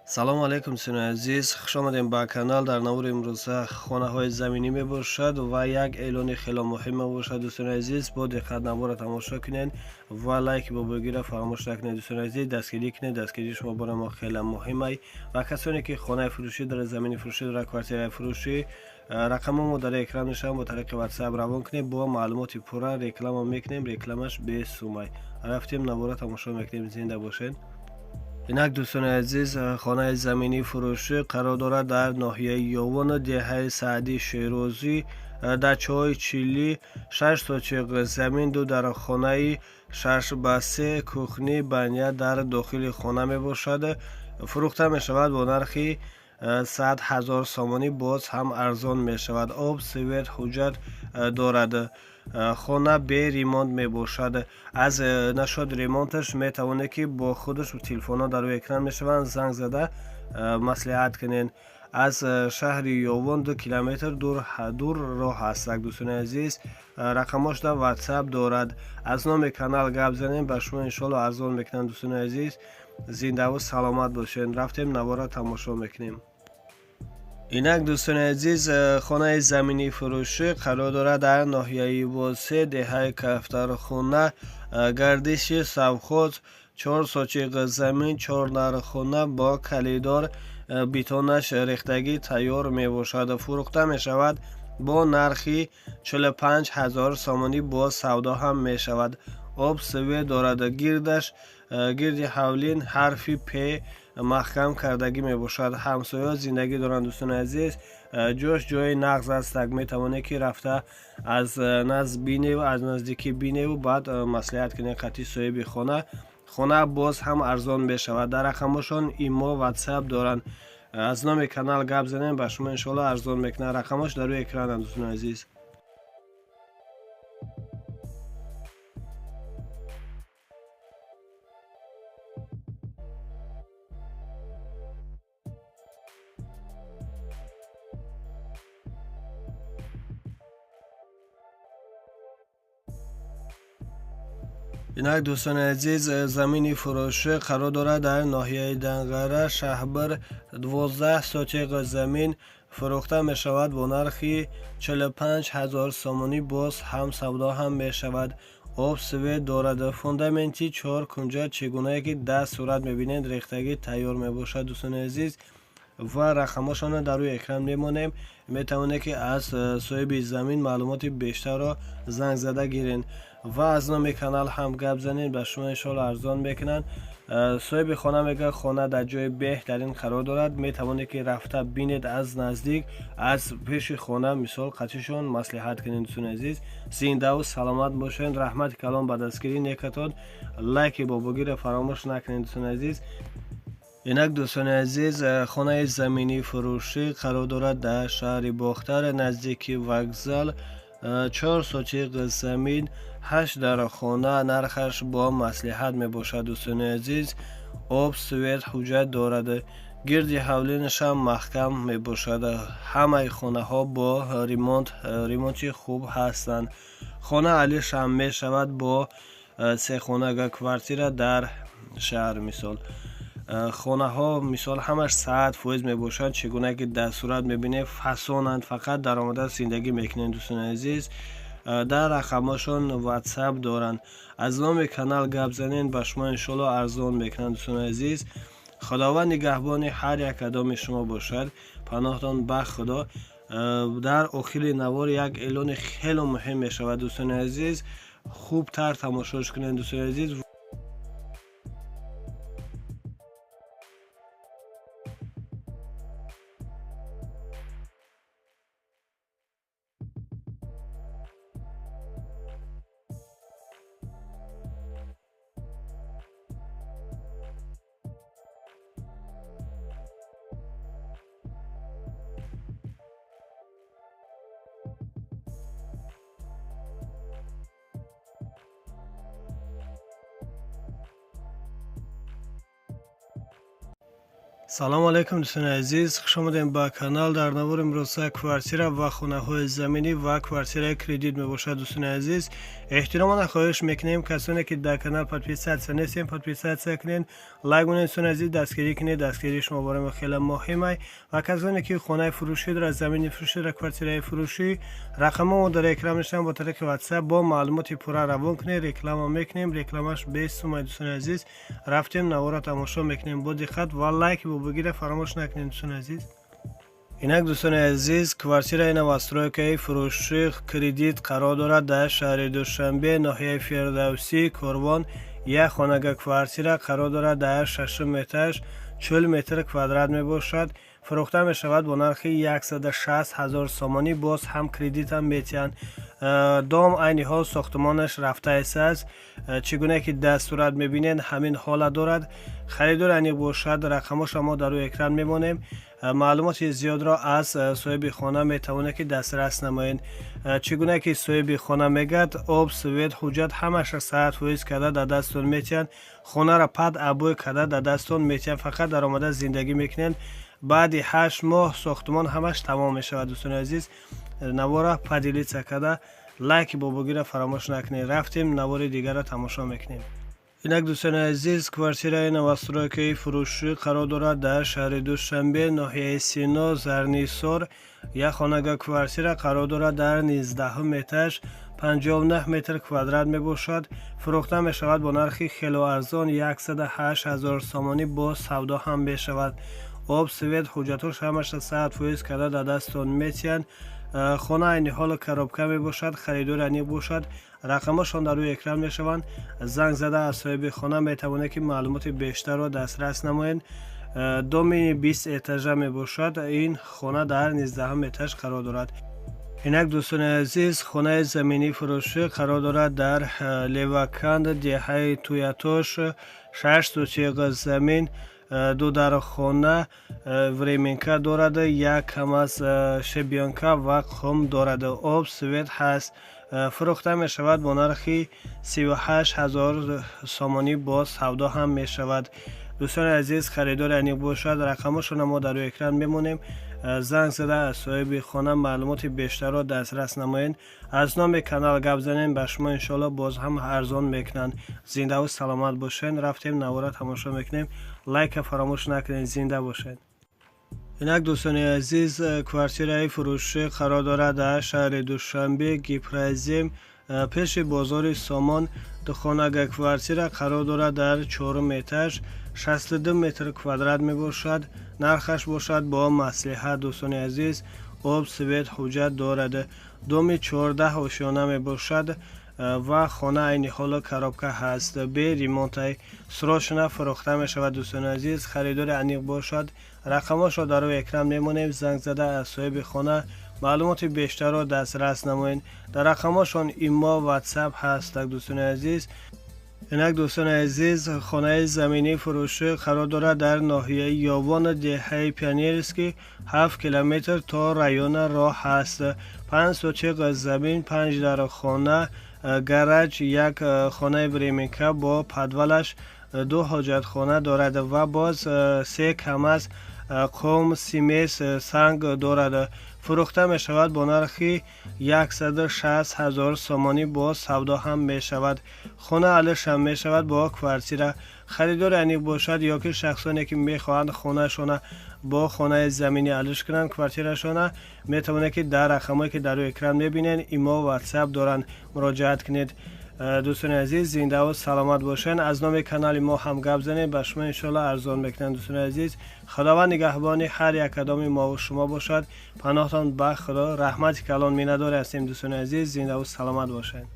Салому алайкум, дӯстони азиз, хуш омадем ба канал. Дар навори имрӯза хонаҳои заминӣ мебошад ва як эълони хело муҳим мебошад. Дӯстони азиз, бо диққат наворро тамошо кунед ва лайки бобогиро фаромӯш накунед. Дӯстони азиз, дастгирӣ кунед, дастгирии шумо бори мо хеле муҳимай. Ва касоне ки хонаи фурӯшӣ дорад, замини фурӯшӣ дорад, квартираи фурӯшӣ, рақамҳо мо дар экран мешаванд, бо тариқи WhatsApp равон кунед, бо маълумоти пурра реклама мекунем, рекламаш бесумай. Рафтем, наворро тамошо мекунем, зинда бошед. Инак, дӯстони азиз, хонаи заминии фурӯшӣ қарор дорад дар ноҳияи Ёвон, деҳаи Саъдии Шерозӣ, дар чоҳи Чилӣ, 6 сотиқ замин, ду дар хонаи 6 ба 3, кухни, баня дар дохили хона мебошад. Фурӯхта мешавад бо нархи 100 000 сомонӣ, боз ҳам арзон мешавад. Об, свет, ҳуҷҷат дорад. Хона бе ремонт мебошад. Аз нашод ремонташ метавонед, ки бо худаш, телефонҳо дар рӯи экран мешаванд, занг зада маслиҳат кунед. Аз шаҳри Ёвон 2 километр дур роҳ аст. Дӯстони азиз, рақамҳош дар WhatsApp дорад. Аз номи канал гап занем, ба шумо иншоалло арзон мекунанд. Дӯстони азиз, зиндаву саломат бошед. Рафтем, навора тамошо мекунем. Инак, дӯстони азиз, хонаи заминии фурӯшӣ қарор дорад дар ноҳияи Восе, деҳаи Кафтархона, гардиши совхоз, 4 сотиқ замин, чор нархона бо калидор, бетонаш рехтагӣ тайёр мебошад. Фурӯхта мешавад бо нархи 45 000 сомонӣ, бо савдо ҳам мешавад. Об, свет дорад. Гирдаш, гирди ҳавлин ҳарфи П маҳкам кардагӣ мебошад. Ҳамсояҳо зиндагӣ доранд. Дӯстони азиз, ҷош ҷои нағз аст. Метавонед, ки рафта аз назд биневу аз наздикӣ биневу баъд маслиҳат кунед қатъи соҳиби хона. Хона боз ҳам арзон мешавад. Дар рақамҳошон имо, WhatsApp доранд. Аз номи канал гап занем, ба шумо иншоалло арзон мекунанд. Рақамҳош дар рӯи экрананд, дӯстони азиз. Инак, дӯстони азиз, замини фурӯшӣ қарор дорад дар ноҳияи Данғара, Шаҳбир, 12 сотиқ замин фурӯхта мешавад бо нархи 45 000 сомонӣ, боз ҳам савдо ҳам мешавад. Об, свет дорад. Фундаменти чор кунҷа, чӣ гунае ки дар сурат мебинед, рехтагӣ тайёр мебошад, дӯстони азиз. Ва рақамҳошонро дар рӯи экран мемонем, метавонед, ки аз соҳиби замин маълумоти бештарро занг зада гиред ва аз номи канал ҳам гап занед, ба шумо иншоалло арзон мекунанд. Соҳиби хона мегӯяд, хона дар ҷои беҳтарин қарор дорад. Метавонед, ки рафта бинед аз наздик, аз пеши хона мисол қатишон маслиҳат кунед. Дӯстони азиз, зиндаву саломат бошед. Раҳмати калон ба дастгирии некатон. Лайки бобогиро фаромӯш накунед, дӯстони азиз. Инак, дӯстони азиз, хонаи заминии фурӯшӣ қарор дорад дар шаҳри Бохтар, наздики вокзал, 4 сотиқ замин, ҳашт дар хона, нархаш бо маслиҳат мебошад. Дӯстони азиз, об, свет, ҳуҷҷат дорад. Гирди ҳавлинашам маҳкам мебошад. Ҳамаи хонаҳо бо ремонт, ремонти хуб ҳастанд. Хона алишам мешавад бо сехонага квартира дар шаҳр. Мисол, хонаҳо мисол ҳамаш 100% мебошанд. Чӣ гуна ки дар сурат мебинед, фасонанд, фақат даромада зиндагӣ мекунед. Дӯстони азиз, дар рақамҳошон WhatsApp доранд. Аз номи канал гап занед, ба шумо иншоалло арзон мекунанд. Дӯстони азиз, Худованд нигаҳбони ҳар як кадоми шумо бошад. Паноҳтон ба Худо. Дар охири навор як эълони хело муҳим мешавад. Дӯстони азиз, хубтар тамошош кунед, дӯстони азиз. Салому алайкум, дӯстони азиз, хуш омадем ба канал. Дар навори имрӯза квартира ва хонаҳои заминӣ ва квартираи кредит мебошад. Дӯстони азиз, эҳтиромона хоҳиш мекунем, касоне ки дар канал подписаться нестем, подписаться кунед, лайк монед. Дӯстони азиз, дастгирӣ кунед, дастгирии шумо барои мо хеле муҳим. Ва касоне ки хонаи фурӯшӣ дорад, замини фурӯшӣ дорад, квартираи фурӯшӣ, рақамҳо дар экран мешаванд, бо тариқи WhatsApp бо маълумоти пурра равон кунед, реклама мекунем, рекламаш бесумай. Дӯстони азиз, рафтем, навора тамошо мекунем бо диққат ва лайк бобогира фаромӯш накунед, дӯстони азиз. Инак, дӯстони азиз, квартираи новостройкаи фурӯшӣ кредит қарор дорад дар шаҳри Душанбе, ноҳияи Фирдавсӣ, Корвон. Як хонага квартира қарор дорад дар шашум этаж, 40 метр квадрат мебошад. Фурӯхта мешавад бо нархи 160 ҳазор сомонӣ, боз ҳам кредитам метиҳанд. Дом айни ҳол сохтмонаш рафтааст. Чӣ гуна ки дар сурат мебинед, ҳамин ҳолат дорад. Харидор аниқ бошад, рақамошро мо дар рӯи экран мемонем, маълумоти зиёдро аз соҳиби хона метавонед ки дастрас намоед. Чӣ гуна ки соҳиби хона мегӯяд, об, свет, ҳуҷҷат ҳамаша 100% карда дар дасттон метиҳанд. Хонаро под обои карда дар дасттон метиҳанд, фақат даромада зиндагӣ мекунед. Баъди 8 моҳ сохтмон ҳамаш тамом мешавад. Дӯстони азиз, навора поделиться карда, лайки бобогира фаромӯш накунед. Рафтем, навори дигарро тамошо мекунем. Инак, дӯстони азиз, квартираи новостройкаи фурӯшӣ қарор дорад дар шаҳри Душанбе, ноҳияи Сино, Зарнисор. Як хонага квартира қарор дорад дар 19-ум этаж, 59 метр квадрат мебошад. Фурӯхта мешавад бо нархи хело арзон, 108 ҳазор сомонӣ, бо савдо ҳам мешавад. Об, свет, ҳуҷҷатҳош ҳамаша 100% карда дар дасттон метиҳанд. Хона айни ҳол коробка мебошад. Харидори аниқ бошад, рақамҳошон дар рӯи экран мешаванд, занг зада аз соҳиби хона метавонед ки маълумоти бештарро дастрас намоед. Доми 20 этажа мебошад, ин хона дар 19-ум этаж қарор дорад. Инак, дӯстони азиз, хонаи заминӣ фурӯшӣ қарор дорад дар Леваканд, деҳаи Туятош. 6 сотиқ замин, ду дархона, временка дорад, як камаз щебёнка ва қум дорад, об, свет ҳаст. Фурӯхта мешавад бо нархи 38 ҳазор сомонӣ, боз савдо ҳам мешавад. Дӯстони азиз, харидори аниқ бошад, рақамҳошона мо дар рӯи экран мемонем, занг зада аз соҳиби хона маълумоти бештарро дастрас намоед. Аз номи канал гап занем, ба шумо иншоалло боз ҳам арзон мекунанд. Зиндаву саломат бошед. Рафтем, навора тамошо мекунем, лайка фаромӯш накунед. Зинда бошед. Инак, дӯстони азиз, квартираи фурӯшӣ қарор дорад дар шаҳри Душанбе, Гипрозем, пеши бозори Сомон. Духонага квартира қарор дорад дар чорум этаж, 62 метр квадрат мебошад. Нархаш бошад бо маслиҳат. Дӯстони азиз, об, свет, ҳуҷҷат дорад. Доми 14 ошёна мебошад ва хона айни ҳоло коробка ҳаст, бе ремонтай, срочно фурӯхта мешавад. Дӯстони азиз, харидори аниқ бошад, рақамҳошро дар рӯи экран мемонем, занг зада аз соҳиби хона маълумоти бештарро дастрас намоед. Дар рақамҳошон имо, WhatsApp ҳаст. Дӯстони азиз. Инак, дӯстони азиз, хонаи заминӣ фурӯшӣ қарор дорад дар ноҳияи Ёвон, деҳаи Пионерский, 7 километр то района роҳ ҳаст. 5 сотиқ замин, панҷ дархона, гараж, як хонаи временка бо подвалаш, ду ҳоҷатхона дорад ва боз се камаз қум, смесь, санг дорад. Фурӯхта мешавад бо нархи 160 ҳазор сомонӣ, бо савдо ҳам мешавад. Хона алишам мешавад бо квартира. Харидори аниқ бошад ё ки шахсоне ки мехоҳанд хонаашона бо хонаи заминӣ алиш кунанд, квартирашона, метавонед ки дар рақамҳое ки дар рӯи экран мебинед, имо, WhatsApp доранд, муроҷиат кунед. Дӯстони азиз, зиндаву саломат бошед. Аз номи канали мо ҳам гап занед, ба шумо иншоалло арзон мекунанд. Дӯстони азиз, Худованд нигаҳбони ҳар як кадоми мову шумо бошад. Паноҳтон ба Худо. Раҳмати калон, миннатдор ҳастем. Дӯстони азиз, зиндаву саломат бошед.